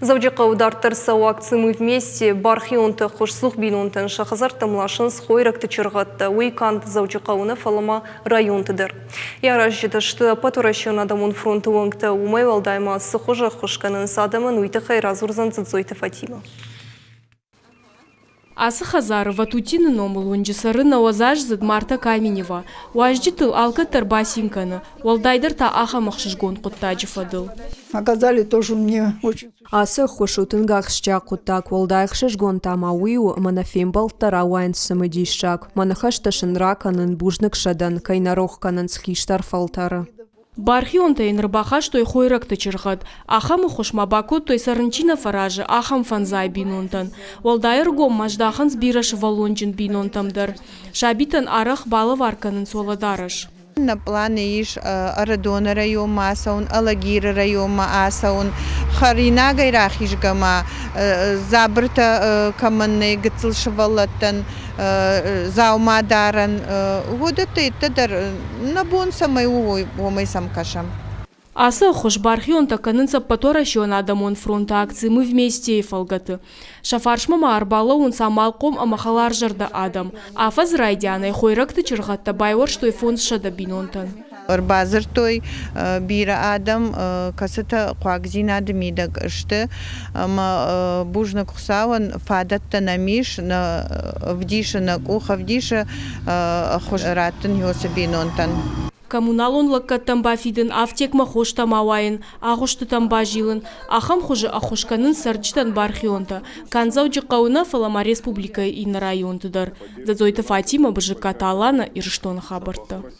Дзӕуджыхъӕуы дарддӕр цӕуы акци «Мы вместе». Бархионты ӕххуысцух бинонтӕн сӕ хӕдзӕрттӕм ласынц хойрӕгты чыргъӕдтӕ. Уый канд Дзӕуджыхъӕуы нӕ, фӕлӕ ма районты дӕр. Йӕ аразджытӕ сты Ӕппӕтуӕрӕсеон адӕмон фронты уӕнгтӕ. Уымӕй уӕлдай ма цы хуызы ӕххуыс кӕнынц адӕмӕн, уый тыххӕй радзурдзӕн Дзудзойты Фатимӕ. Ацы хӕдзары Ватутины номыл уынджы цӕры нӕуӕдзаздзыд Марта Каменева. Уазджытыл алкӕддӕр бацин кӕны, уӕлдайдӕр та ахӕм ӕхсызгон хъуыддаджы фӕдыл. Оказали тоже мне очень Ацы ӕххуыс у тынг ахсджиаг хъуыддаг, уӕлдай ӕхсызгон та ма уый у, ӕмӕ нӕ фембӕлдтӕ рауайынц цымыдисаг. Мӕ ныхӕстӕ сын ракӕнын, бузныг сӕ дӕн, кӕй нӕ рох кӕнынц хистӕр фӕлтӕры. Бархионтӕ йын ӕрбахастой хойрӕгты чыргъӕд. Ахӕм ӕххуыс ма бакодтой, цӕрын чи нӕ фӕразы, ахӕм фӕндзай бинонтӕн. Уӕлдай ӕргом ма здахынц бирӕсывӕллонджын бинонтӕм дӕр. Сабитӕн арӕх балӕвар кӕнынц уӕлӕдарӕс. Нӕ пъланы ис Ӕрыдоны районмӕ ацӕуын, Алагиры районмӕ ацӕуын, хӕринагӕй рахизгӕ ма дзабыртӕ кӕмӕн нӕй гыццыл сывӕллӕттӕн, дзаумадарӕн, уыдӕттӕ йедтӕ дӕр нӕ бон цӕмӕй у, уымӕй сӕм кӕсӕм. Ацы ӕххуыс бархионтӕ кӕнынц Ӕппӕтуӕрӕсеон адӕмон фронты акци «Мы вместе»-йы фӕлгӕты. Сӕ фарсмӕ ма ӕрбалӕууынц амалхъом ӕмӕ хӕларзӕрдӕ адӕм. Афӕдзы райдианӕй хойрӕгты чыргъӕдтӕ байуӕрстой 500 бинонтӕн. Ӕрбадзырдтой бирӕ адӕм, кӕцытӕ хъуагдзинады мидӕг сты ӕмӕ бузныг Хуыцауӕн фадӕттӕ нӕм ис, нӕ ӕвдисы, нӕ къух ӕвдисы ӕххуыс раттын уыцы бинонтӕн. Коммуналон лӕггӕдтӕм бафидын, афтекмӕ хостӕм ауайын, агъуыстытӕм базилын, ахӕм хуызы ӕххуыс кӕнынц цӕрджытӕн бархионтӕ. Канд Дзӕуджыхъӕуы нӕ, фӕлӕ ма республикӕйы иннӕ районты дӕр. Дзӕдзойты Фатимӕ, Бызыккаты Алана, Ирыстоны хабӕрттӕ.